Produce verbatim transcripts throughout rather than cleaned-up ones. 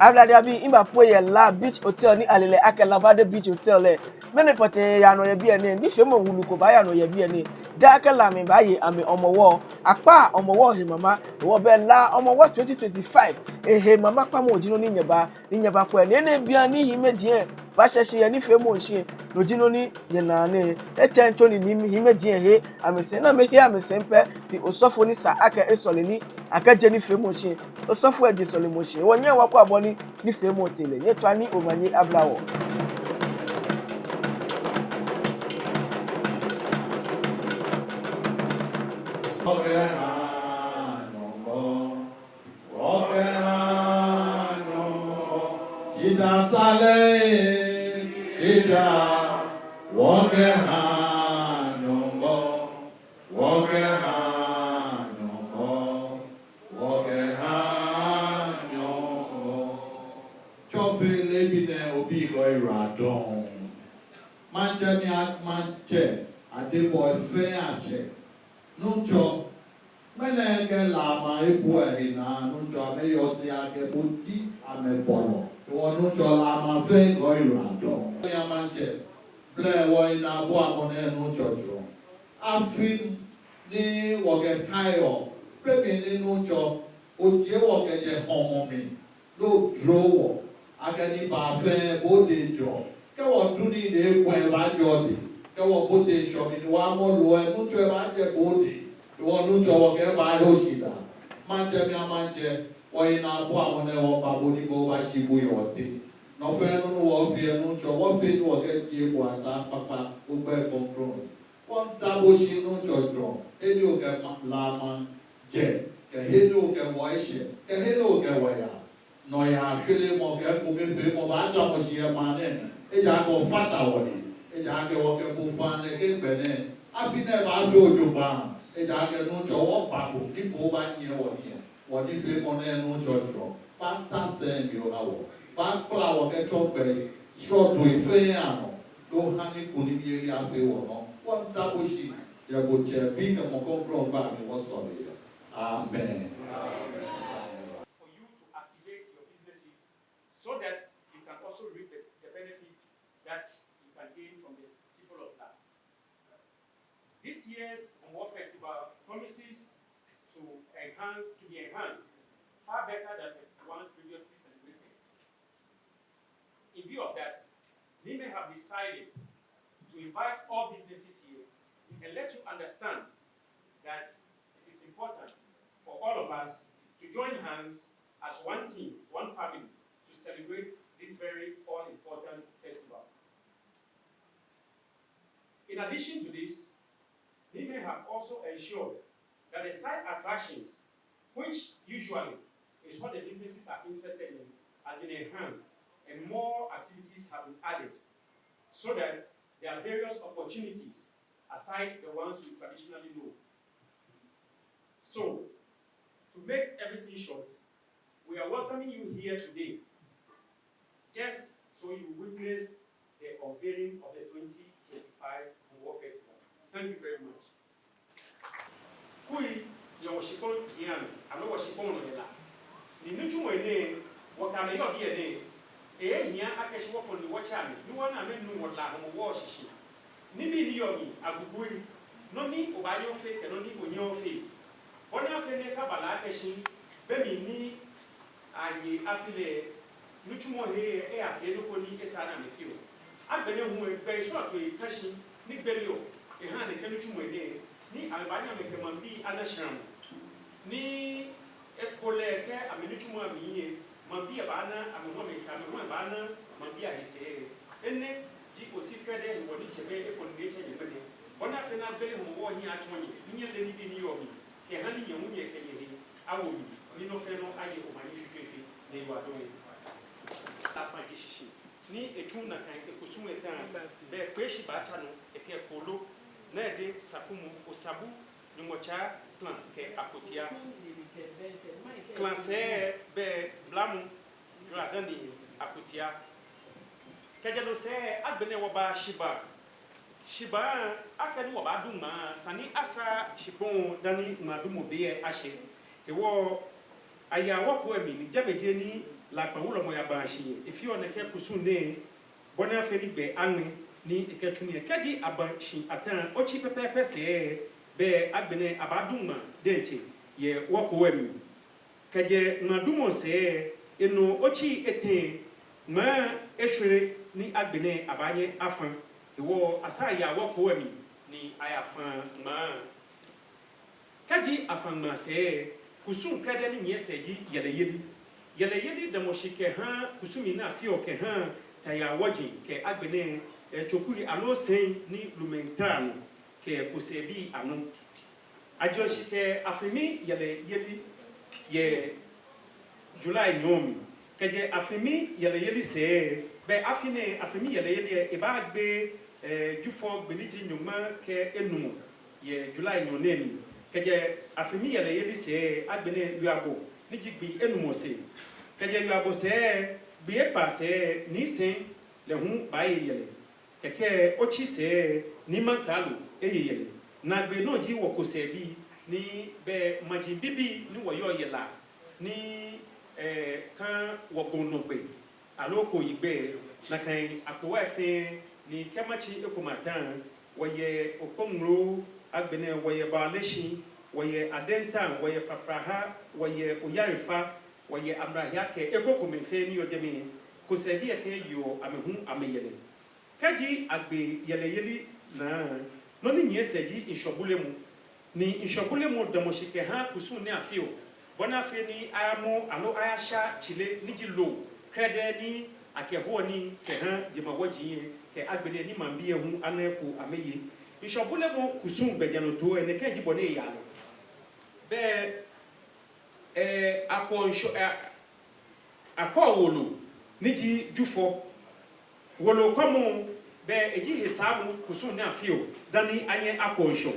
Ablade abii, mibapue yɛ La Beach Hotel ni ale lɛ akɛ Labadi Beach Hotel lɛ. Mɛni pɔtɛɛ yaa nɔ yɛ biɛ nɛɛ? Nifeemɔ wulu ko baaya nɔ yɛ biɛ nɛɛ. Daa kɛ La mɛi baaye amɛ Hɔmɔwɔ. Akpaa Hɔmɔwɔ he mama. Hewɔ bɛ La Hɔmɔwɔ twenty twenty-five, ehe mama kpamɔ ji nɔ ni nyɛbaa, ni nyɛbakwɛ. Ni enɛ bianɛ ni hiɛmɛiji baashɛ shi yɛ nifeemɔ shishi, no ji nɔ ni nyɛnaa nɛɛ. Etsɛŋ tsɔ ni, ni hiɛmɛiji he amɛsɛɛ, ni amɛhe amɛsɛɛ pɛ, ni osɔfo ni sa akɛ esɔle ni akɛje nifeemɔ shishi, osɔfo lɛ je sɔlemɔ shishi. Hewɔ nyɛhaa wɔkwɛa bɔ ni nifeemɔ tee lɛ. Nyɛtswaa ni omanye abla wɔ. Wɔkɛha Nyɔŋmɔ, wɔkɛha Nyɔŋmɔ. Shidaa sane, shidaa, wɔkɛha Nyɔŋmɔ, wɔkɛha Nyɔŋmɔ, wɔkɛha Nyɔŋmɔ. Tsɔfe leebi nɛɛ obi gɔ ira dɔŋŋ. Maŋtsɛmɛi a-, maŋtsɛ, adebɔɔ fɛɛ atsɛ. Nuŋtsɔ, mɛnɛ kɛ La maŋ ebu ehe naa, Nuŋtsɔ, amɛyɔse akɛ bo ji amɛbɔlɔ. Hewɔ Nuŋtsɔ, La maŋ fɛɛ gɔ ira dɔŋŋ. Yaa maŋtsɛ, blɛ wɔyinaabu amɔ nɛɛ Nuŋtsɔ jurɔ. Afi ni wɔkɛkaiɔ, be mli ni Nuŋtsɔ, ojie wɔ kɛjɛ hɔmɔ mli, ni odro wɔ, akɛ ni baa fɛɛ bo odɛŋ jɔɔ. Kɛ wɔdu nii ni ekwɛŋ, ebaajɛ odɛŋ. Kɛ wɔbote ŋshɔ mli ni wɔmɔ loo lɛ, Nuŋtsɔ, ebaajɛ bo odɛŋ. Hewɔ Nuŋtsɔ, wɔkɛbaa he oshidaa. Maŋtsɛmɛi a-maŋtsɛ, wɔyinaabu amɔ nɛɛ wɔba bo ni bo obashi bo yɛ wɔteŋ. Nɔ fɛɛ nɔ ni wɔfeɔ, Nuŋtsɔ, wɔfee ni wɔkɛjie bo ataa kpakpa, ogbɛi krɔŋkrɔŋ. Wɔmiida bo shi Nuŋtsɔ jurɔ, he ni okɛ ma-, La maŋ jɛ, kɛ he ni okɛ wɔ eshɛ, kɛ he ni okɛ wɔ yaa. Nɔyaa shwelemɔ kɛ ekomefeemɔ baadamɔ shi yɛ maŋ nɛɛ mli. Ejaakɛ ofata wɔhe. Ejaakɛ wɔkɛ bo fã nɛkɛ gbɛ nɛɛ. Afi nɛɛ baafee jogbaŋŋ. Ejaakɛ Nuŋtsɔ, wɔba bo ni bo obanyiɛ wɔhiɛ. Wɔnifeemɔ nɛɛ Nuŋtsɔ jurɔ, bata sɛɛ mli oha wɔ. Bakpla wɔ kɛtsɔ gbɛi srɔtoi fɛɛ anɔ, ni oha ni kunimyeli afee wɔnɔ. Wɔmiida bo shi, yɛ bo Tsɛ, Bi kɛ Mumɔ Krɔŋkrɔŋ gbɛi amli wɔsɔle. Amen. For you to activate your businesses so that you can also reap the, the benefits that you can gain from the people of La. This year's Hɔmɔwɔ Festival promises to enhance, to be enhanced far better than the ones previously celebrated. In view of that, NIMH have decided to invite all businesses here and let you understand that it is important for all of us to join hands as one team, one family, to celebrate this very all-important festival. In addition to this, NIMH have also ensured that the side attractions, which usually is what the businesses are interested in, has been enhanced and more activities have been added so that there are various opportunities aside the ones we traditionally know. So, to make everything short, we are welcoming you here today just so you witness the unveiling of the twenty twenty-five Hɔmɔwɔ Festival. Thank you very much. Kui yɛ wɔshikpɔŋ yɛ amɛ, amɛ wɔshikpɔŋ nɔ yɛ La. Ni nitsumɔi nɛɛ, wɔkɛ amɛ yɔɔ biɛ nɛɛ, ehia akɛ shi wɔfɔ̃ ni wɔtsɛ amɛ, ni wɔna amɛnu wɔ La Hɔmɔwɔ shishi. Nibii ni yɔɔ mli, agugui, nɔ ni obaanyɛ ofee, kɛ nɔ ni onyɛŋ ofee. Bɔ ni afee ni akaba La akɛ shi, be mli ni aye afi lɛ, nitsumɔ he, eyafee nɔ ko ni esaaa ni amɛfeɔ. Agbɛnɛ hu, gbɛi srɔtoi kã shi ni gbeleɔ, ehaa nɛkɛ nitsumɔi nɛɛ, ni amɛbaanyɛ amɛkɛ maŋbii ana shramɔ. Ni ekolɛ kɛ amɛnitsumɔ amli lɛ, maŋbii abaana amɛ hu amɛsɛɛ, amɛ hu abaana maŋbii ahe sɛɛ. Enɛ ji oti krɛdɛɛ hewɔ ni tsɛmɛi efɔ̃ ni etsɛ nyɛ ŋmɛnɛ. Bɔ ni afee ni agbele Hɔmɔwɔ hiɛ atsɔɔ nyɛ, ni nyɛle nibii ni yɔɔ mli, kɛha ni nyɛ hu nyɛkɛ nyɛhe awo mli, ni nɔ fɛɛ nɔ aye omanye shweshweeshwe, nyɛyiwaladɔŋŋ. Akpa ji shishi ni etsu nakai ekusum etã, bɛ kpeeshi baatsa nɔ, ekɛ kooloo, Naa Ede, Sakumɔ, Osabu, Nyɔŋmɔtsaa, Klan kɛ Akotia. Klan sɛɛ bɛ Blamɔ, Jula dani Akotia. Kɛjɛ no sɛɛ agbɛnɛ wɔba Shibaa. Shibaa, akɛni wɔbaadu ŋmaa, esa ni asaa shikpɔŋ dani ŋmaadumɔ be lɛ ashɛ. Hewɔ ayaa wɔkpoi amli ni jɛmɛ ji he ni Lakpa wulɔmɔ yabaa shi yɛ, efeɔ nɛkɛ kusum nɛɛ bɔ ni afee ni gbɛ aŋmɛ ni ekɛtsu nii. Kɛji abaa shi ata otsi pɛpɛɛpɛ sɛɛ, bɛ agbɛnɛ abaadu ŋmaa diɛŋtsɛ yɛ wɔkɔɔ lɛ mli. Kɛjɛ ŋmaadumɔ sɛɛ, enɔ otsi etɛ, ŋmaa eshwere ni agbɛnɛ abaanyɛ afã. Hewɔ asaa aya wɔkɔɔ lɛ mli ni ayafã ŋmaa. Kɛji afã ŋmaa sɛɛ, kusum krɛdɛɛ ni nyiɛ sɛɛ ji yɛlɛyeli. Yɛlɛyeli damɔ shi kɛha kusumii ni afeɔ kɛha tayaa wɔji kɛ agbɛnɛ, eh, tsokui aloo sɛi ni lumɛi tara nɔ kɛ kosɛbii anɔ. Ajɛɔ shi kɛ Afimi yɛlɛyeli yɛ July nyɔɔŋ mli. Kɛjɛ Afimi yɛlɛyeli sɛɛ, bɛ afi nɛɛ Afimi yɛlɛyeli lɛ, ebaagbe, eh, Jufɔ gbi ni ji nyɔŋma kɛ enumɔ yɛ July nyɔɔŋ nɛɛ mli. Kɛjɛ Afimi yɛlɛyeli sɛɛ, agbɛnɛ Wiabɔ ni ji gbi enumɔ sɛɛ. Kɛjɛ Wiabɔ sɛɛ, gbi ekpaa sɛɛ, Nii Sɛi lɛ hu baaye yɛlɛ. Kɛkɛ otsi sɛɛ, Nii Maŋkralo eye yɛlɛ. Naagbee nɔ ji wɔkosɛbii ni bɛ maji bibii ni wɔyɔɔ yɛ La ni, eh, ka wɔgɔŋ nɔ gbɛ aloo kooyigbɛ, nakai akpowai fɛɛ ni kɛ matsi eko mata, wɔyɛ Okponglo, agbɛnɛ wɔyɛ Bawaleshie, wɔyɛ Adentan, wɔyɛ Frafraha, wɔyɛ Oyarifa, wɔyɛ Amrahia kɛ eko komɛi fɛɛ ni yɔɔ jɛmɛ, kosɛbii lɛ fɛɛ yeɔ amɛ hu amɛyɛlɛ. Kɛji agbe yɛlɛyeli naa, nɔ ni nyiɛ sɛɛ ji ŋshɔ bulemɔ. Ni ŋshɔ bulemɔ damɔ shi kɛha kusum ni afeɔ bɔ ni afee ni ayamɔ aloo ayasha tsile ni ji loo krɛdɛɛ ni akɛhoɔ nii kɛha jemawɔji lɛ kɛ agbɛnɛ ni maŋbii lɛ hu ana eko amɛye. Ŋshɔ bulemɔ kusum gbɛjianɔtoo lɛ, nɛkɛ ji bɔ ni eyaa lɛ. Bɛ, eh, akɔɔ ŋshɔ, eh, akɔɔ wolo ni ji Jufɔ. Wolo kɔmɔ, bɛ eji hesaamɔ kusum ni afeɔ dani anyɛ akɔ ŋshɔ.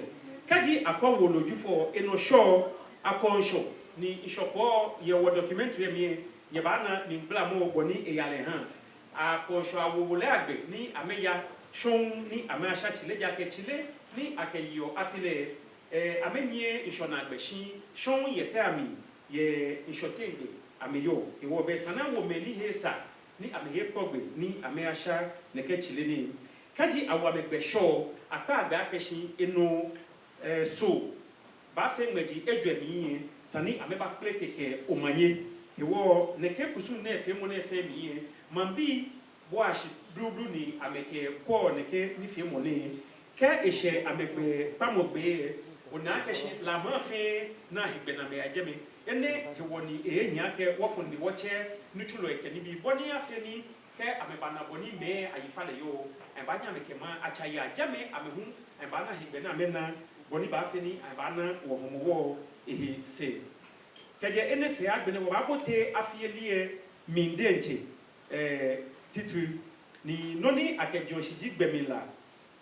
Kɛji akɔ wolo Jufɔ, enɔ Shɔ akɔ ŋshɔ, ni ŋshɔkɔɔ yɛ wɔ documentary lɛ mli lɛ, nyɛbaana mligbalamɔ bɔ ni eyaa lɛ ha. Akɔ ŋshɔ awo wolo lɛ agbɛ ni amɛya shɔŋŋ ni amɛyasha tsile, ejaakɛ tsile ni akɛyeɔ afi lɛ, eh, amɛnyiɛɛɛ ŋshɔ naagbɛ shi shɔŋŋ yɛ tɛ amli yɛ ŋshɔ teŋgbɛ amɛyɔɔ. Hewɔ bɛ esa ni awo mɛi ni he esa ni amɛhe kpɔ gbɛ ni amɛyasha nɛkɛ tsile nɛɛ. Kɛji awo amɛ gbɛ Shɔ, akpaa gbɛ akɛ shi enɔ, eh, Soo baafee ŋmɛji ejwɛ mli lɛ, esa ni amɛbakpeleke kɛ omanye. Hewɔ nɛkɛ kusum nɛɛ feemɔ nɛɛ fɛɛ mli lɛ, maŋbii bɔa shi blublu ni amɛkɛkwɛɔ nɛkɛ nifeemɔ nɛɛ. Kɛ eshɛ amɛgbɛkpamɔ gbɛ lɛ, onaa akɛ shi La maŋ fɛɛ naa hegbɛ ni amɛyaa jɛmɛ. Enɛ hewɔ ni ehia akɛ wɔfɔ̃ ni wɔtsɛ nitsulɔi kɛ nibii bɔ ni afee ni kɛ amɛbana bɔ ni mɛi ayifalɛ yɔɔ, amɛbaanyɛ amɛkɛ maŋ atsa yaa jɛmɛ, amɛ hu amɛbaana hegbɛ ni amɛna bɔ ni baafee ni amɛbaana wɔ Hɔmɔwɔ lɛ he sɛɛ. Kɛjɛ enɛ sɛɛ agbɛnɛ wɔbaabote afiyeli lɛ mli diɛŋtsɛ, eh, titri ni nɔ ni akɛjɛɔ shi ji gbɛmlilaa.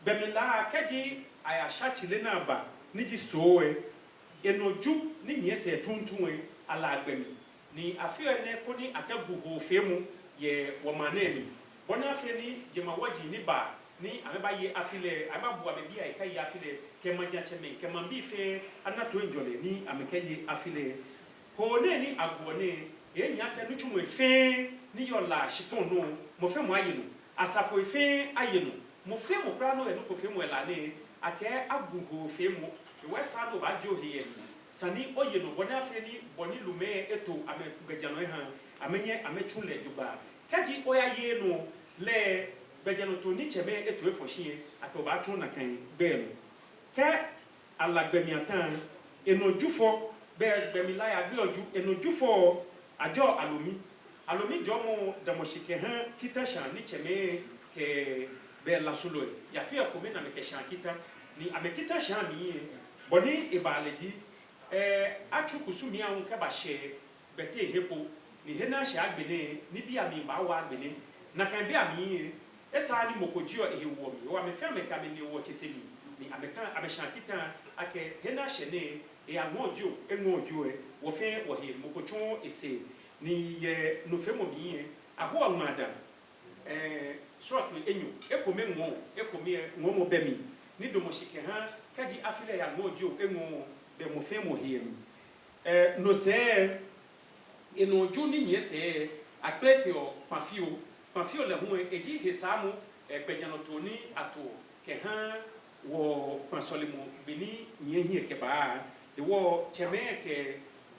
Gbɛmlilaa, kɛji ayasha tsile ni aba ni ji Soo lɛ, enɔ Ju ni nyiɛ sɛɛ tuuntu lɛ, alaa gbɛ mli. Ni afeɔ enɛ koni akɛgu hoofeemɔ yɛ wɔmaŋ nɛɛ mli. Bɔ ni afee ni jemawɔji ni baa ni amɛbaye afi lɛ, amɛbabu amɛbii ayi kɛye afi lɛ, kɛ majiatsɛmɛi kɛ maŋbii fɛɛ ana toiŋjɔlɛ ni amɛkɛye afi lɛ. Hoo nɛɛ ni aguɔ nɛɛ, ehia akɛ nitsumɔi fɛɛ ni yɔɔ La shikpɔŋ nɔ, mɔ fɛɛ mɔ aye nɔ. Asafoi fɛɛ aye nɔ. Mɔ fɛɛ mɔ kwraa ni yɔɔ nɔ ko feemɔ yɛ La nɛɛ, akɛɛ agu hoofeemɔ. Hewɔ esa ni obaaje ohe yɛ mli, esa ni oye nɔ bɔ ni afee ni bɔ ni lumɛi eto amɛgbɛjianɔ eha, amɛnyɛ amɛtsu lɛ jogbaŋŋ. Kɛji oyayeee nɔ lɛ, gbɛjianɔtoo ni tsɛmɛi eto efɔ̃ shi lɛ, akɛ obaatsɔ nakai gbɛ nɔ. Kɛ ala gbɛ mli ata, enɔ Jufɔ, bɛ gbɛmlilaa yagbeɔ Ju, enɔ Jufɔ ajɔɔ Alomi. Alomi jɔɔmɔ damɔ shi kɛha kita shaa ni tsɛmɛi kɛ bɛ Lasulɔi yafeɔ ekome ni amɛkɛ shaa kita. Ni amɛkita shaa mli lɛ, bɔ ni ebaa lɛ ji, eh, atsu kusumii lɛ aahu kɛbashɛ Gbɛtɛ he po, ni he ni ashɛ agbɛnɛ, nibii amli baawa agbɛnɛ. Nakai bei amli lɛ, esaaa ni mɔ ko jieɔ ehe ewoɔ mli. Hewɔ amɛ fɛɛ amɛkɛ amɛnine woɔ tsɛnsi mli, ni amɛkã amɛshaa kita akɛ he ni ashɛ nɛɛ, eyaŋɔɔ jio, eŋɔɔɔ jio lɛ, wɔ fɛɛ wɔhe, mɔ ko tsɔɔɔ esɛɛ. Ni yɛ nɔ feemɔ mli lɛ, ahoɔ ŋmaa dãa, eh, srɔtoi enyɔ, ekome ŋɔɔ, ekome lɛ ŋɔɔmɔ bɛ mli. Ni damɔ shi kɛha, kɛji afi lɛ yaŋɔɔ jio, eŋɔɔɔ, bɛ mɔ fɛɛ mɔ he yɛ mli. Eh, no sɛɛ, enɔ Ju ni nyiɛ sɛɛ, Akplekeɔ Kpafio. Kpafio lɛ hu lɛ, eji hesaamɔ, eh, gbɛjianɔtoo ni atoɔ kɛha wɔ Kpa sɔlemɔ gbi ni nyiɛ hiɛ kɛbaa. Hewɔ tsɛmɛi kɛ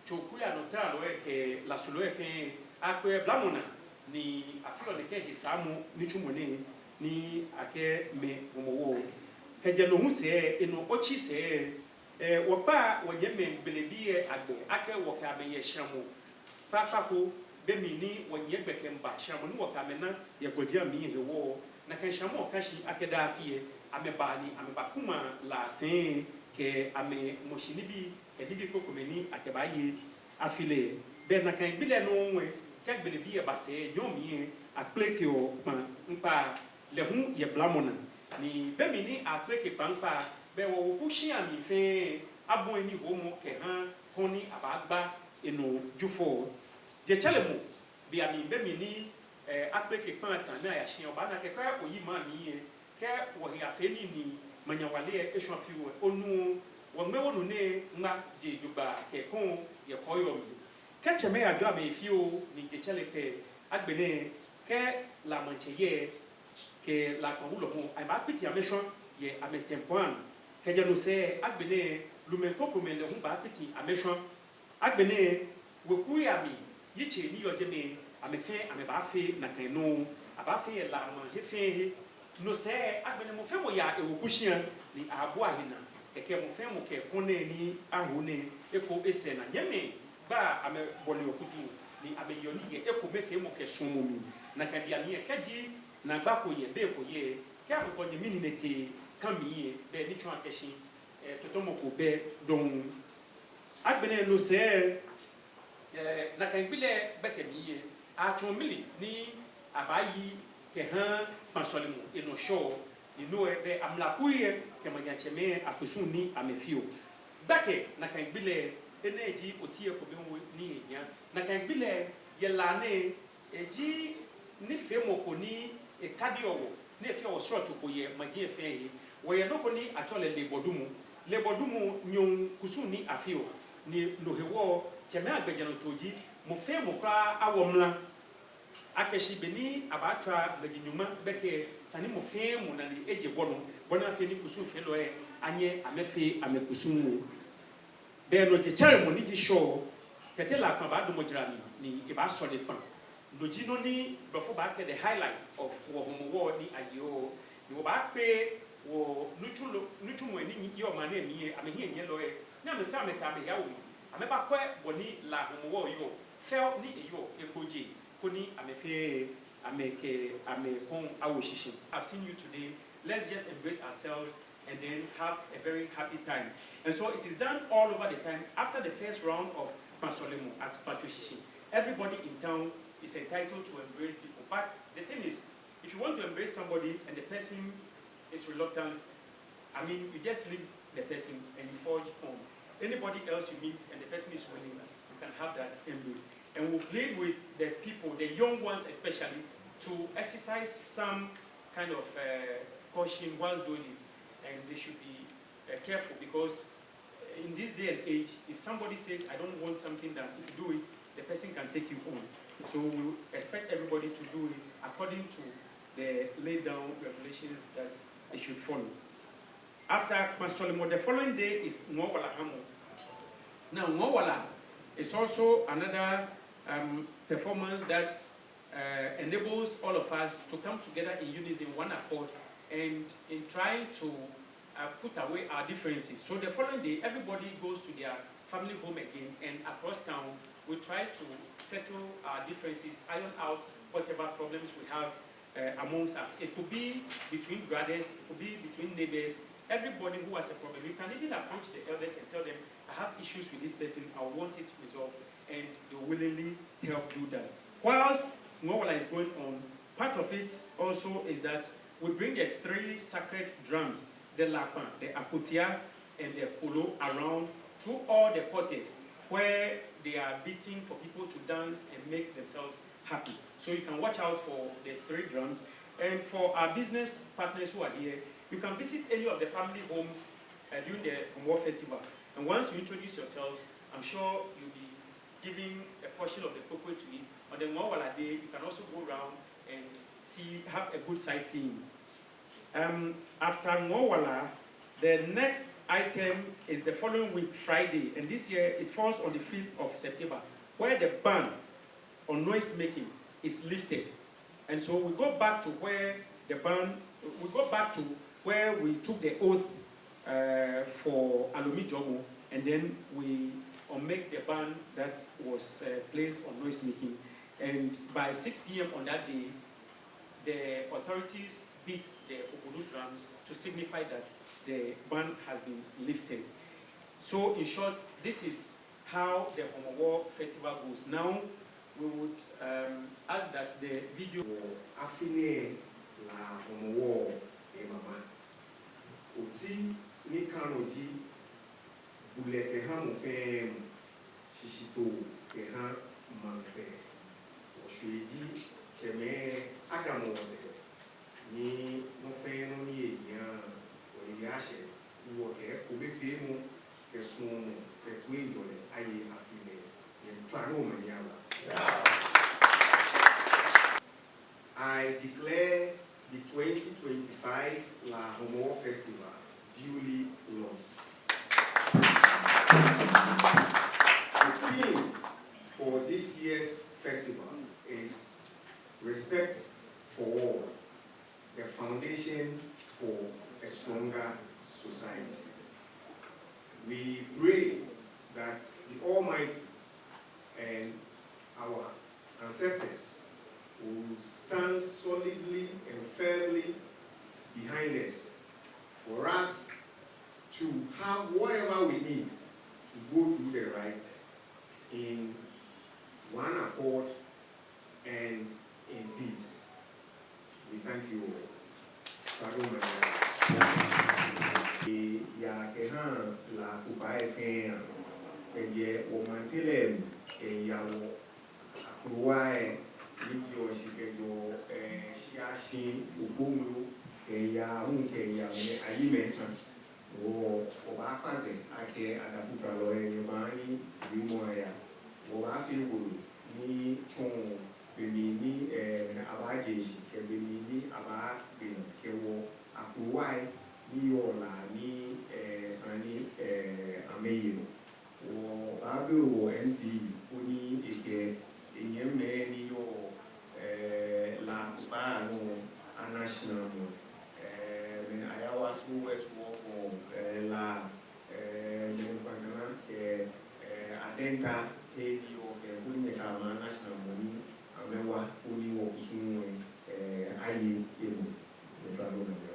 tsokuianɔtalɔi kɛ lasulɔi fɛɛ, akpɛ blamɔ naa ni afeɔ nɛkɛ hesaamɔ nitsumɔ nɛɛ ni akɛmɛ Hɔmɔwɔ. Kɛjɛ no hu sɛɛ, enɔ otsi sɛɛ, eh, wɔkpaa wɔnyɛmimɛi Gbelebii lɛ agbɛi akɛ wɔkɛ amɛ yɛ shramɔ kpakpa ko, be mli ni wɔnyiɛ gbɛ kɛmiiba, shramɔ ni wɔkɛ amɛ na yɛ gɔji amli hewɔ. Nakai shramɔ lɛ ka shi akɛ daa afi lɛ, amɛbaa ni amɛbakumaa La sɛi kɛ amɛmɔshi nibii kɛ nibii krokomɛi ni akɛbaaye afi lɛ. Bɛ nakai gbi lɛ nɔŋŋ lɛ, kɛ Gbelebii lɛ ba sɛɛ nyɔɔŋ mli lɛ, akplekeɔ Kpa ŋkpa lɛ hu yɛ blamɔ naa. Ni be mli ni akpleke Kpa ŋkpa, bɛ wɔ weku shia mli fɛɛ abɔi nihoomɔ kɛha koni abaagba enɔ Jufɔ. Jetsɛremɔ, bei amli be mli ni, eh, akpleke Kpa ta ni aya shia, obaana akɛ kɛ oyi maŋ mli lɛ, kɛ wɔhe afee nii ni manyawale lɛ eshwa fioo lɛ, onuɔ wɔŋmɛ wonu nɛɛ ŋma je jogbaŋŋ kɛ kɔŋ yɛ kɔɔyɔɔ mli. Kɛ tsɛmɛi ajɔɔ amɛhe fioo ni jetsɛre pɛ, agbɛnɛ kɛ La maŋtsɛ yɛ kɛ La Kpa wulɔmɔ, amɛbaakpiti amɛshwa yɛ amɛtempɔŋ. Kɛjɛ no sɛɛ, agbɛnɛ lumɛi krokomɛi lɛ hu baakpiti amɛshwa. Agbɛnɛ wekui amli yitsei ni yɔɔ jɛmɛ, amɛ fɛɛ amɛbaafee nakai nɔŋŋ. Abaafee yɛ La maŋ he fɛɛ he. No sɛɛ, agbɛnɛ mɔ fɛɛ mɔ yaa eweku shia ni abua ahe naa. Kɛkɛ mɔ fɛɛ mɔ kɛ kɔŋ nɛɛ ni aho nɛɛ eko esɛɛ naa. Nyɛmimɛi gbaa amɛbɔleɔ kutu ni amɛyeɔ nii yɛ ekomefeemɔ kɛ suɔmɔ mli. Nakai bei amli lɛ, kɛji naagba ko yɛ, be ko yɛ, kɛ akɔ nyɛmi nii nɛɛ tee ka mli lɛ, bɛ ni tsɔɔ akɛ shi, eh, tɔtɔmɔ ko bɛ dɔŋŋ. Agbɛnɛ no sɛɛ, eh, nakai gbi lɛ gbɛkɛ mli lɛ, atsɔɔ mli ni abaayi kɛha Kpa sɔlemɔ enɔ Shɔ, ni no lɛ bɛ amlakui lɛ kɛ maŋtsɛmɛi akusum ni amɛfeɔ. Gbɛkɛ nakai gbi lɛ, enɛ ji oti lɛ kome hu ni ehia. Nakai gbi lɛ yɛ La nɛɛ, eji nifeemɔ ko ni ekadiɔ wɔ, ni efeɔ wɔ srɔto ko yɛ maji lɛ fɛɛ he. Wɔyɛ nɔ ko ni atsɛɔ lɛ leebɔdumɔ. Leebɔdumɔ nyɔɔŋ kusum ni afeɔ. Ni no hewɔ, tsɛmɛi agbɛjianɔtoo ji, mɔ fɛɛ mɔ kwraa awo mra akɛ shi be ni abaatswa maji nyɔŋma gbɛkɛ, esa ni mɔ fɛɛ mɔ nane eje bɔ nɔ, bɔ ni afee ni kusumfeelɔi lɛ anyɛ amɛfee amɛkusum. Bɛ no jetsɛremɔ ni ji Shɔ, kɛtee La Kpa baadamɔ jara mli ni ebaasɔle Kpa. No ji nɔ ni blɔfo baakɛɛ the highlight of wɔ Hɔmɔwɔ ni ayeɔ. Ni wɔbaakpe wɔ nitsulɔ, nitsumɔi ni yɔɔ maŋ nɛɛ mli lɛ, amɛhiɛnyiɛlɔi lɛ, ni amɛ fɛɛ amɛkɛ amɛhe awo mli, amɛbakwɛ bɔ ni La Hɔmɔwɔ yɔɔ, fɛo ni eyɔɔ, egbojee, koni amɛ fɛɛ amɛkɛ amɛkɔŋ awo shishi. I've seen you today. Let's just embrace ourselves and then have a very happy time. And so it is done all over the time after the first round of Kpa sɔlemɔ at Kpatso Shishi. Everybody in town is entitled to embrace people. But the thing is, if you want to embrace somebody and the person is reluctant, I mean, you just leave the person and you forge on. Anybody else you meet and the person is willing, you can have that embrace. And we'll plead with the people, the young ones especially, to exercise some kind of, uh, caution whilst doing it. And they should be, uh, careful, because in this day and age, if somebody says, "I don't want something done," if you do it, the person can take you on. So we expect everybody to do it according to the laid down regulations that they should follow. After Kpa sɔlemɔ, the following day is Ŋɔɔ Wala hamɔ. Now, Ŋɔɔ Wala is also another, um, performance that, uh, enables all of us to come together in unison, one accord, and in trying to, uh, put away our differences. So the following day, everybody goes to their family home again, and across town, we try to settle our differences, iron out whatever problems we have, uh, amongst us. It could be between brothers, it could be between neighbors. Everybody who has a problem, you can even approach the elders and tell them, "I have issues with this person, I want it resolved," and they willingly help do that. Whilst Ŋɔɔ Wala is going on, part of it also is that we bring the three sacred drums, the Lakpa, the Akotia, and the Kolo around through all the quarters where they are beating for people to dance and make themselves happy. So you can watch out for the three drums. And for our business partners who are here, you can visit any of the family homes, uh, during the Hɔmɔwɔ festival. And once you introduce yourselves, I'm sure you'll be giving a portion of the kpokpoi to eat, On the Ngo Wala day, you can also go around and see, have a good sightseeing. Um, after Ngo Wala, the next item is the following week, Friday, and this year it falls on the fifth of September, where the ban on noise making is lifted. And so we go back to where the ban, we go back to where we took the oath, uh, for Alomi Jomo, and then we unmake the ban that was, uh, placed on noise making. And by six p.m. on that day, the authorities beat the Opodu drums to signify that the ban has been lifted. So, in short, this is how the Hɔmɔwɔ festival goes. Now, we would, um, ask that the video. Wɔ afi nɛɛ La Hɔmɔwɔ lɛ mama. Oti ni ka nɔ ji bulɛ kɛha mɔ fɛɛ mɔ, shishitoo kɛha maŋ kpɛɛ. Wɔshwee ji tsɛmɛi adamɔ wɔsɛɛ ni nɔ fɛɛ nɔ ni ehiaa, wɔyi ashɛ, ni wɔkɛ ekomefeemɔ kɛ suɔmɔ kɛ toiŋjɔlɛ aye afi nɛɛ. Nyɛtswaa omanye aba. I declare the twenty twenty-five La Hɔmɔwɔ Festival duly launched. The theme for this year's festival is Respect for All, the Foundation for a Stronger Society. We pray that the Almighty and our ancestors will stand solidly and firmly behind us for us to have whatever we need to go through the rites in one accord and in peace. We thank you all. Tswaa omanye aba. Eya kɛha La kpokpai fɛɛ, kɛjɛ wɔmaŋ tɛlɛ mli kɛya wɔ akrowa lɛ ni jɛɔ shi kɛjɛɔ, eh, Shiashi, Okponglo, kɛya hu kɛya mɛi ayi mɛi sa. Wɔ, wɔbaakpa gbɛ akɛ adafutswalɔi lɛ, nyɛbaa ni wiemɔ aya. Wɔbaafee wolo ni tsɔɔ be mli ni, eh, abaaje shishi kɛ be mli ni abaagbe naa kɛ wɔ akrowai ni yɔɔ La ni, eh, sani, eh, amɛye nɔ. Wɔbaabi wɔ M C koni ekɛ enyɛmimɛi ni yɔɔ, eh, La kpokpaa nɔ ana shi amɛ. Eh, mɛi ni aya wɔ Aso West, wɔ kɔ, eh, La, eh, mɛi ni kpaŋkana, eh, eh, Adenta, eh, ni yɔɔ fɛɛ koni nyɛkɛ amɛ ana shi amɛ ni amɛwa koni wɔkusum lɛ, eh, aye emuu. Nyɛtswaa omanye aba.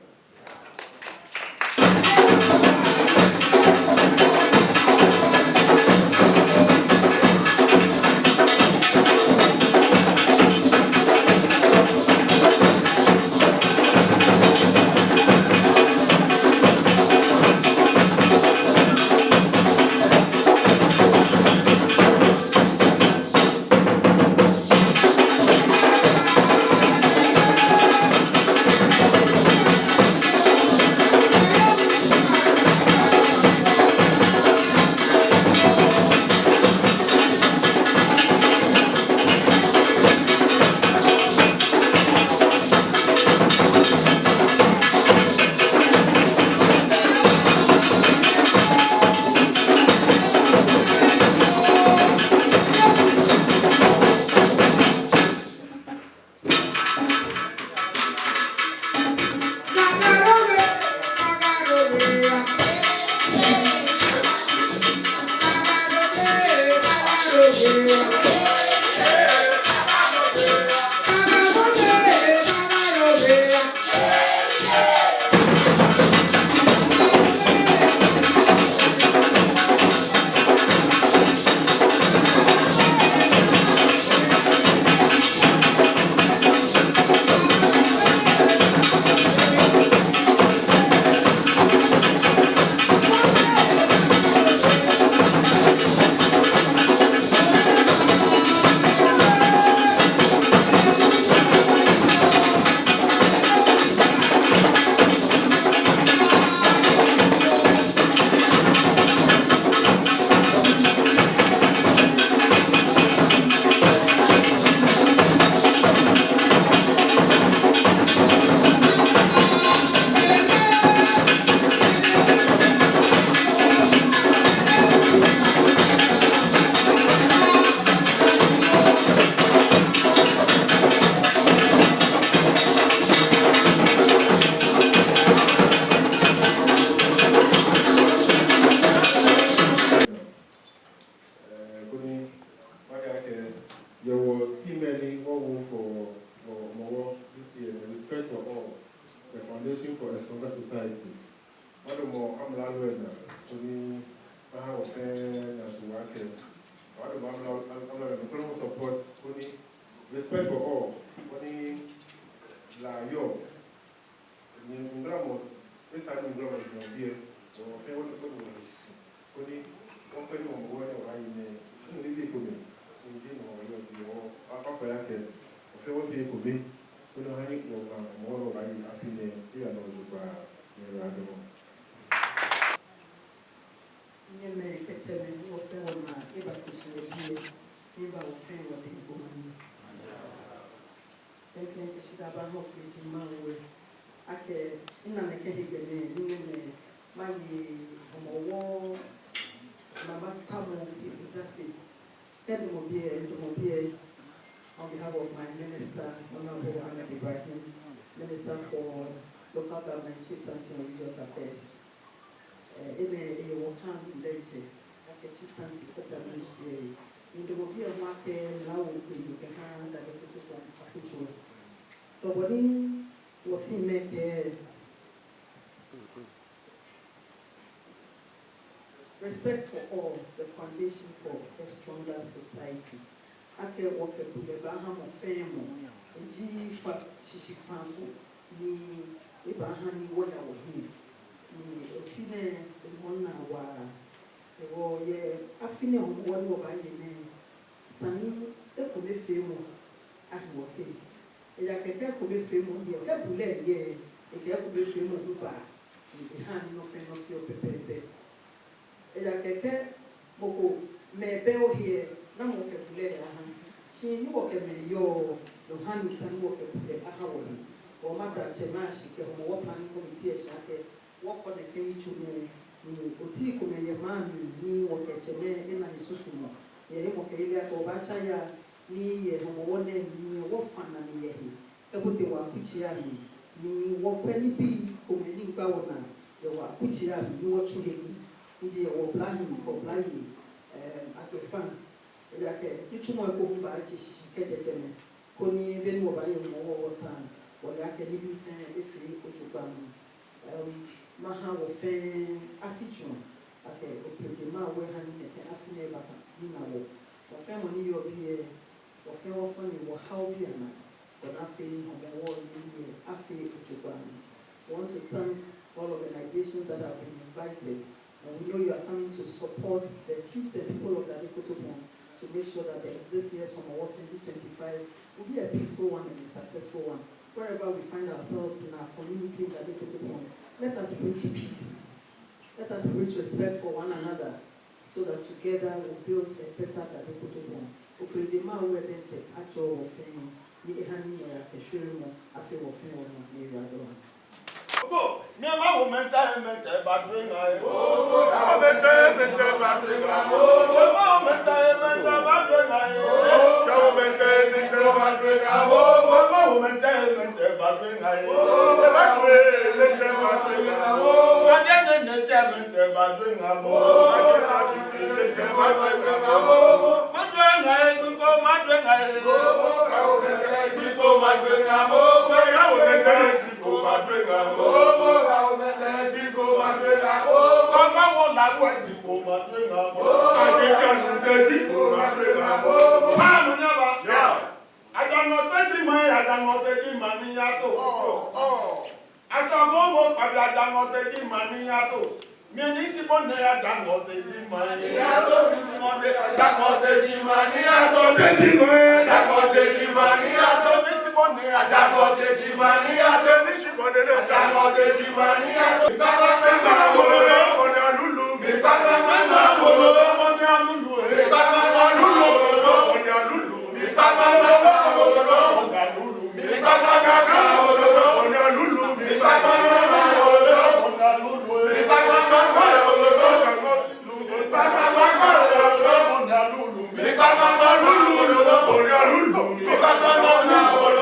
for, for Hɔmɔwɔ this year, respect for all, the foundation for a stronger society. Wɔdamɔ amralo lɛ naa, koni aha wɔ fɛɛ nyɛsumɔ akɛ. Wɔdamɔ amralo, amralo lɛ naa, koni wɔ support, koni respect for all, koni la yɔɔ. Ni ŋulamɔ, esa ni ŋulamɔ ni yɔɔ biɛ, so wɔ fɛɛ wɔdamɔ wɔhe shishi. Koni wɔkpɛ ni Hɔmɔwɔ ni wɔbaaye nɛɛ, ni nibii komɛi, ni ji nɔ yɔɔ biɛ, wɔkpa fai akɛ wɔ fɛɛ wɔfee ekome, koni wɔha ni wɔba Hɔmɔwɔ ni wɔbaaye afi nɛɛ, eya nɔ jogbaŋŋ, ni wɔdamɔ. Nyɛmɛi kɛ tsɛmɛi, ni wɔ fɛɛ wɔna eba kpeshi yɛ biɛ, ni eba wɔ fɛɛ wɔdɛŋ gbɔmɔ nɛɛ. Klɛŋklɛŋ kɛ shidaa baha Ofe Mawu lɛ. Akɛ, mina nɛkɛ hegbɛ nɛɛ, ni nɛɛ maye Hɔmɔwɔ, ni makpa mɔ he odase. Kɛ midamɔ biɛ, midamɔ biɛ, on behalf of my minister, Honorable Ahmed Ibrahim, Minister for Local Government, Chieftaincy and Religious Affairs. Eh, enɛ, eh, wɔkã lɛ diɛŋtsɛ, akɛ chieftaincy fata ministry lɛ. Midamɔ biɛ hu akɛ mla wo kpee kɛha Dade Kotopɔŋ akutso. Tɔ bɔ ni wɔ theme lɛ kɛɛ, respect for all, the foundation for a stronger society. Akɛ wɔkɛ bulɛ baaha mɔ fɛɛ mɔ, eji fa shishi fa ko ni ebaaha ni wɔya wɔhiɛ. Ni oti nɛɛ emɔ naa waa. Hewɔ yɛ afi nɛɛ Hɔmɔwɔ ni wɔbaaye nɛɛ, esa ni ekomefeemɔ ahi wɔteŋ. Ejaakɛ kɛ ekomefeemɔ yɛ, kɛ bulɛ yɛ, ekɛ ekomefeemɔ hu baa, ni ehaa ni nɔ fɛɛ nɔ feɔ pɛpɛɛpɛ. Ejaakɛ kɛ mɔ ko mɛi bɛ ohe lɛ, namɔ okɛ bulɛ lɛ aha? Shi ni wɔkɛ mɛi yɔɔ, no ha ni esa ni wɔkɛ bulɛ aha wɔhe. Wɔmada tsɛmɛi ashi kɛ Hɔmɔwɔ planning committee lɛ shi akɛ wɔkɔ nɛkɛ yitso nɛɛ, ni oti komɛi yɛ maŋ mli ni wɔkɛ tsɛmɛi ena he susumɔ. Yɛ hemɔkɛyeli akɛ wɔbaatsa yaa ni yɛ Hɔmɔwɔ nɛɛ mli wɔfã nane yɛ he kɛbote wɔ akutsei amli, ni wɔkwɛ nibii komɛi ni gbaa wɔnaa yɛ wɔ akutsei amli ni wɔtsu he nii, ni ji yɛ wɔ oblahii kɛ oblayei, em, agbɛfaŋ. Ejaakɛ nitsumɔ ko hu baaje shishi kɛjɛ jɛmɛ, koni be ni wɔbaaye Hɔmɔwɔ wɔta, wɔle akɛ nibii fɛɛ efee jogbaŋŋ. Em, maha wɔ fɛɛ afi tsuɔ, akɛ Ofe Mawu aha ni nɛkɛ afi nɛɛ aba ni na wɔ. Mɔ fɛɛ mɔ ni yɔɔ biɛ, wɔ fɛɛ wɔfã ni wɔha obianaa, koni afee ni Hɔmɔwɔ yeli lɛ afee jogbaŋŋ. We want to thank all organizations that have been invited, and we know you are coming to support the chiefs and people of Dade Kotopɔŋ to make sure that the, this year's Hɔmɔwɔ twenty twenty-five will be a peaceful one and a successful one. Wherever we find ourselves in our community in Dade Kotopɔŋ, let us preach peace. Let us preach respect for one another, so that together we build a better Dade Kotopɔŋ. Ofe Mawu lɛ diɛŋtsɛ ajɔɔ wɔ fɛɛ, ni eha ni nɔyaa kɛ shweremɔ afee wɔ fɛɛ wɔnɔ, ni ewie adɔŋ. Obo, mi ma wo mɛnta, mɛnta ba do ŋa e. Obo, ma wo mɛnta, mɛnta ba do ŋa. Obo, ma wo mɛnta, mɛnta ba do ŋa e. Ka wo mɛnta, mɛnta ba do ŋa. Obo, ma wo mɛnta, mɛnta ba do ŋa e. Obo, ba do e, mɛnta ba do ŋa. Obo, ka de ne ne te mɛnta ba do ŋa. Obo, ka de ne ne te ba do ŋa. Obo, ma do ŋa e, ko ma do ŋa e. Obo, ka wo mɛnta, ko ma do ŋa. Obo, ka wo mɛnta. Ajaŋmɔ teji maŋ, ajaŋmɔ teji maŋ ni yato. Ajaŋmɔ mɔ kpabi, ajaŋmɔ teji maŋ ni yato. Mi ni si bɔ nɛ ajaŋmɔ teji maŋ ni yato. Mi si bɔ nɛ ajaŋmɔ teji maŋ ni yato. Teji maŋ. Ajaŋmɔ teji maŋ ni yato. Mi si bɔ nɛ ajaŋmɔ teji maŋ ni yato. Mi si bɔ nɛ ajaŋmɔ teji maŋ ni yato. Mi kpakpa kpakpa wolo, onalulu. Mi kpakpa kpakpa wolo, onalulu. Mi kpakpa kpakpa wolo, onalulu. Mi kpakpa kpakpa wolo, onalulu. Mi kpakpa kpakpa wolo, onalulu. Mi kpakpa kpakpa wolo, onalulu. Mi kpakpa kpakpa wolo, onalulu.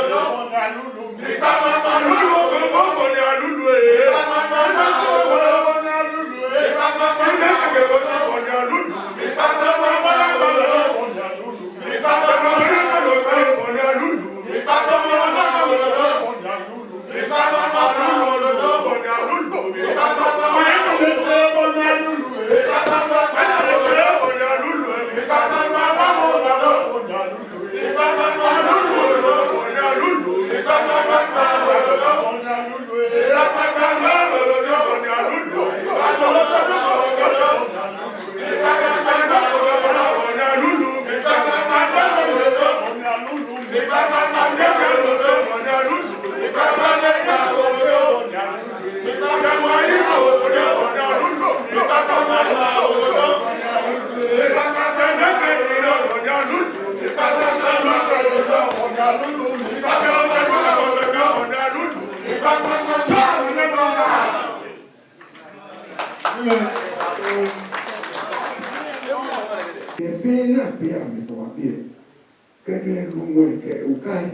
Efee naa pɛ amɛ kɔ ba biɛ. Kɛ nɛ lumɔ kɛ okai.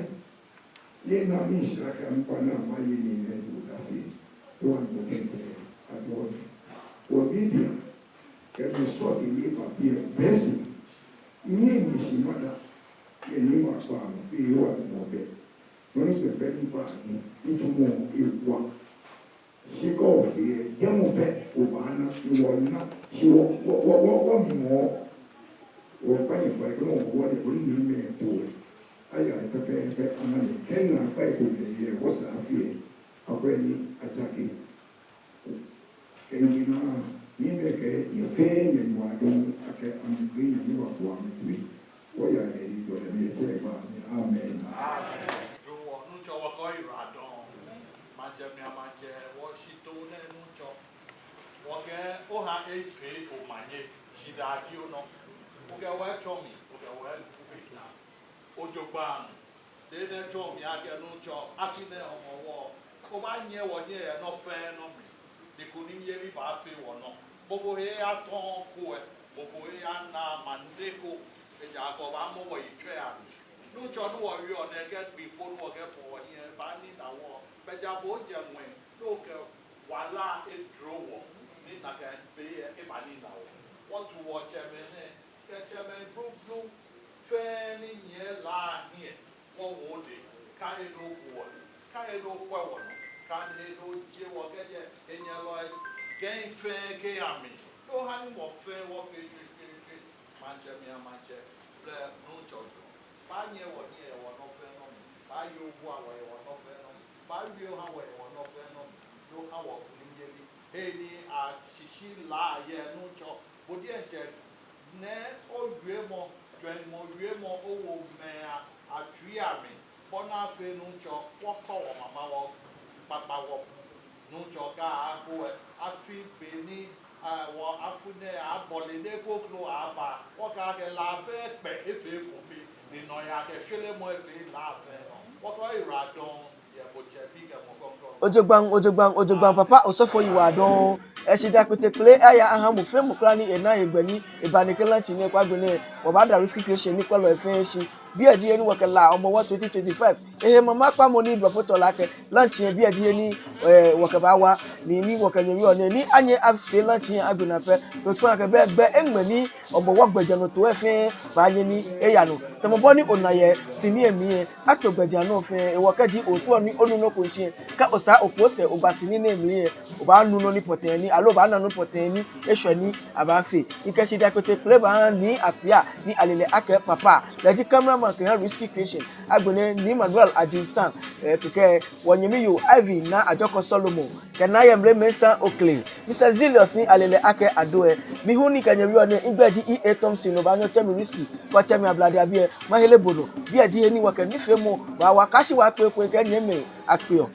Ni na mi sra kɛ mpa na ma ye ni nɛ ju da si. To an mo kɛntɛ. Ajo. Wɔ media. Kɛ mɛ sɔ kɛ ni ba biɛ. Blessing. Ni ni shi mada. Yɛ ni ma kpa mi fi wa mɔ bɛ. Nɔ ni bɛ bɛ ni ba ni. Ni tumɔ ewa. Shi kɛ ofee, jɛmɛ pɛ, obaana, ni wɔna, shi wɔ, wɔ, wɔ, wɔ, wɔmli mɔ. Wɔkpa nyɛ fai, kɛ mɔ wɔ ni, koni ni mɛi to. Aya lɛ pɛpɛɛpɛ, ana lɛ, kɛ naakpa ko lɛ yɛ, wɔsɛɛ afee, akwɛ ni atsake. Kɛ nyɛna, ni mɛi kɛ, nyɛfɛɛ nyɛyiwaladɔŋŋ, akɛ amɛkɛ nyɛyiwaladɔŋŋ amɛtoi. Wɔya yɛ yi dɔ lɛ mli, etsɛ ba mli. Amen. Amen. Jɔɔ wɔ, Nuŋtsɔ, wɔkɛ oyiwaladɔŋŋ. Maŋtsɛmɛi a-Maŋtsɛ, wɔshi too nɛ Nuŋtsɔ. Wɔkɛɛ oha efee omanye, shidaa ji onɔ. Okɛ wɔ etsɔ mli, okɛ wɔ etsɔ mli. Ojogbaŋŋ, tee nɛ tsɔ mli akɛ Nuŋtsɔ, afi nɛɛ Hɔmɔwɔ, obaanyiɛ wɔhiɛ yɛ nɔ fɛɛ nɔ mli. Ni kunimyeli baafee wɔnɔ. Mɔ ko he atɔŋ ko ɛ, mɔ ko he ana mane ko, ejaakɛ obaamɔ wɔyitsɔi amli. Nuŋtsɔ, ni wɔwieɔ nɛɛ kɛ gbi po ni wɔkɛfɔ wɔhiɛ, ebaanina wɔ. Bɛ ja bo ojɛ ŋwɛi, ni okɛ wala edro wɔ, ni nakai be ɛ ebaanina wɔ. Wɔtu wɔtsɛmɛi nɛɛ, kɛ tsɛmɛi blublu fɛɛ ni nyiɛ La hiɛ, wɔwo odɛŋ, kaahe ni oku wɔnɔ, kaahe ni okwɛ wɔnɔ, kaahe ni ojie wɔ kɛjɛ henyɛlɔi gɛŋ fɛɛ kɛ amli. Ni oha ni mɔ fɛɛ wɔfee tswiitswiitswii. Maŋtsɛmɛi a-Maŋtsɛ, blɛ Nuŋtsɔ jɔɔ. Baanyiɛ wɔhiɛ yɛ wɔnɔ fɛɛ nɔ mli. Baaye obua wɔ yɛ wɔnɔ fɛɛ nɔ mli. Baawie oha wɔ yɛ wɔnɔ fɛɛ nɔ mli. Ni oha wɔ kunimyeli. He ni ashishi La yɛ Nuŋtsɔ. Bo diɛŋtsɛ nɛ owiemɔ, jwɛŋmɔ wiemɔ owo mɛi a, atsui amli. Bɔ ni afee Nuŋtsɔ, wɔkɔ wɔ mama wɔ kpakpa wɔ. Nuŋtsɔ kɛ ako ɛ, afi be ni, ɛ, wɔ afi nɛɛ abɔle ni kroko aba. Wɔkɛɛ akɛ La fɛɛ kpɛ efee kome. Ni nɔyaa kɛ shwelemɔ efee La fɛɛ nɔ. Wɔkɛ oyiwaladɔŋŋ. Ojogbaŋŋ, ojogbaŋŋ, ojogbaŋŋ, papa, osɔfo yiwaladɔŋŋ. Eshidaa kpeteŋkpele aya aha mɔ fɛɛ mɔ kwraa ni ena hegbɛ ni eba nɛkɛ launching nɛɛ kpo agbɛnɛ. Wɔbaada Risky Creation nikwɛlɔi fɛɛ shi. Biɛ ji he ni wɔkɛ La Hɔmɔwɔ twenty twenty-five. Ehe mama kpamɔ ni blɔfo tsɛɔ lɛ akɛ launching, biɛ ji he ni, eh, wɔkɛbaawa. Ni, ni wɔkɛ nyɛ wieɔ nɛɛ, ni anyɛ afee launching agbɛnɛ pɛ. Otsɔɔ akɛ bɛ, bɛ eŋmɛ ni Hɔmɔwɔ gbɛjianɔtoo fɛɛ baanyɛ ni eya nɔ. Tamɔ bɔ ni ona yɛ sini lɛ mli lɛ, ato gbɛjianɔ fɛɛ, hewɔ kɛji ootao ni onu nɔ ko shishi lɛ, kɛ osaa okɔ osɛɛ ogba sini nɛɛ mli lɛ, obaanu nɔ ni pɔtɛɛ ni, aloo obaana nɔ pɔtɛɛ ni eshwɛ ni abaafee. Mikɛ shidaa kpeteŋkpele baaha Nii Appiah ni ale lɛ akɛ Papa, lɛ ji cameraman kɛha Risky Creation. Agbɛnɛ Nii Manuel Adjei San, eh, kɛkɛ wɔnyɛmi yoo Ivy Naa Ajɔkɔ Solomon. Kɛ Naa Yɛmlɛ Mensah Oklay, Mister Zealous ni ale lɛ akɛ Ado lɛ. Mi hu ni mikɛ nyɛ wieɔ nɛɛ, migbɛi ji E A Thompson, obaanyɛ otsɛ mi Risky, kɛ otsɛ mi Ablade Abii lɛ, mahere bo nɔ. Biɛ ji he ni wɔkɛ nifeemɔ baawa, kaashi wɔkpe ekoŋŋ kɛ nyɛmɛi akpeɔ.